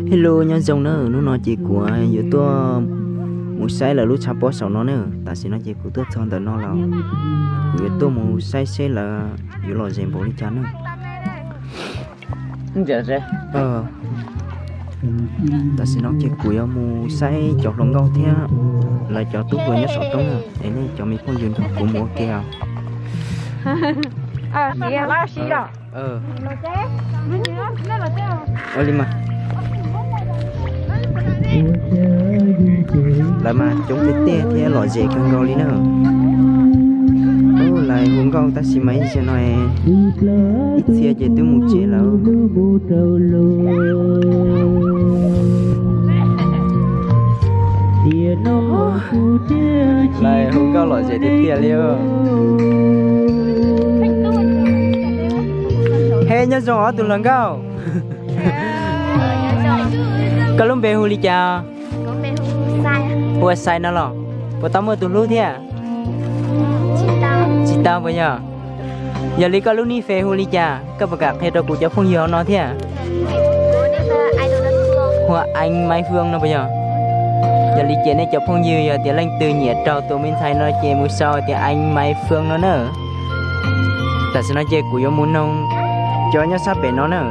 Hello, nyob zoo na, hnub no ces kuv yuav tuaj mus saib lawv lub tshav pob saum no na. Tam sim no ces kuv tuaj txog ntawm no los kuv yuav tuaj mus saib seb lawv yuav lom zem npaum li cas na. Tam sim no ces kuv yuav mus saib cov hluas nkauj thiab lawv cov tub hluas nyob saum roob na, es nej cov me phooj ywg nrog kuv mus ua ke os. Ua li mas, lawv mas coob tiag tiag thiab lom zem kawg nkaus li na. Lawv hu nkauj tab sis mas ib zaug no ib txhia ces twb mus tsev lawm. Lawv hu nkauj lom zem tiag tiag li. He, nyob zoo ob tug hluas nkauj. Koj lub npe hu li cas? Hu ua Xais no los? Puas tau muaj tus hlub thiab? Tsis tau puas yog? Yog li koj lub nick Face hu li cas? Koj puas kam qhia rau kuv cov phooj ywg hauv no thiab? Hu ua Anh Mai Phương no puas yog? Yog li ces nej cov phooj ywg yog tias leej twg nyiam raug tus me ntxhais no ces mus sau tias Anh Mai Phương no na. Tam sim no ces kuv yuav mus noog cov nyob sab pem no na.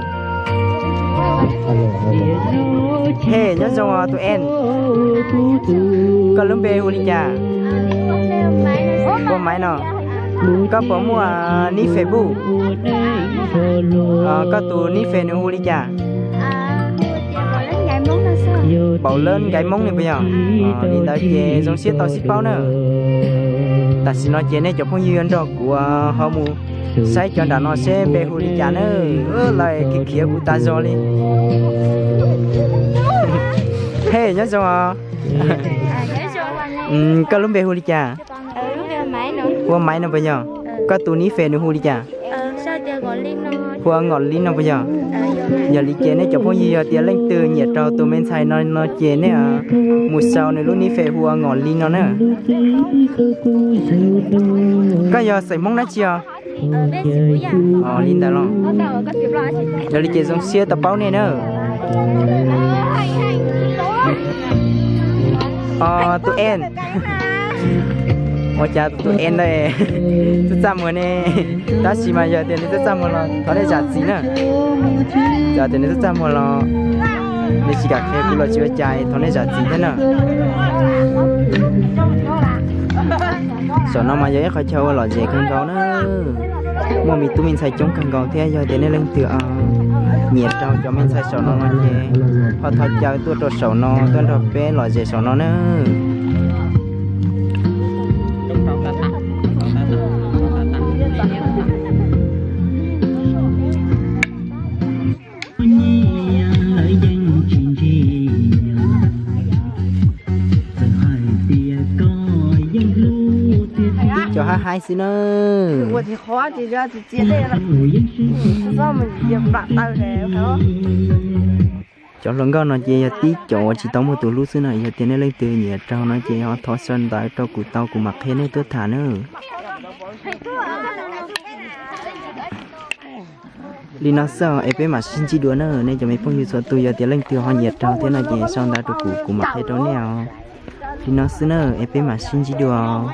He, nyob zoo os tus Anh. Koj lub npe hu li cas? Ua Maiv no. Koj puas muaj nick Facebook? Koj tus nick Face nws hu li cas? Npaum lawv Nkaiv Moob no puas yog? Li ntawd ces zoo siab tau sib paub na. Tam sim no ces nej cov phooj ywg yuav nrog kuv ho mus saib cov nram no seb npe hu li cas na. Lawv khiav khiav kuv tas zog li. He, nyob zoo os. Koj lub npe hu li cas? Hu ua Maiv no puas yog? Koj tus nick Face nws hu li cas? Hu ua Ngọt Li no puas yog? Yog li ces nej cov phooj ywg yog tias leej twg nyiam raug tus me ntxhais no no ces nej mus sau nws lub nick Face hu ua Ngọt Li no na. Koj yog xeem Hmoob dab tsi os? Li ntawd los. Yog li ces zoo siab tau paub nej na. Tus Anh. Ua cas tus Anh ntawd txaj txaj muag ne? Tab sis mas yog tias nws txaj txaj muag los thov nej zam txim na. Yog tias nws txaj txaj muag los nws tsis kam qhia kuv los tsis ua cas, thov nej zam txim thiab na. Saum no mas yog ib qhov chaw ua lom zem kawg nkaus na. Muaj me tub me ntxhais coob kawg nkaus thiab, yog tias nej leej twg nyiam raug cov me ntxhais saum no no ces ho thov caw tuaj rau saum no tuaj nrog peb lom zem saum no na. Cov haib haib xwb na. Cov hluas nkauj no ces yog tib cov uas tsis tau muaj tus hlub xwb na, yog tias nej leej twg nyiam raug no ces ho thov sau ntawv rau kuv tau kuv mam qhia nej tuaj tham na. Li no xwb es peb mam sib ntsib dua na nej cov me phooj ywg txhua tus, yog tias leej twg ho nyiam raug thiab no ces sau ntawv rau kuv, kuv mam qhia rau nej os. Li no xwb na es peb mam sib ntsib dua os.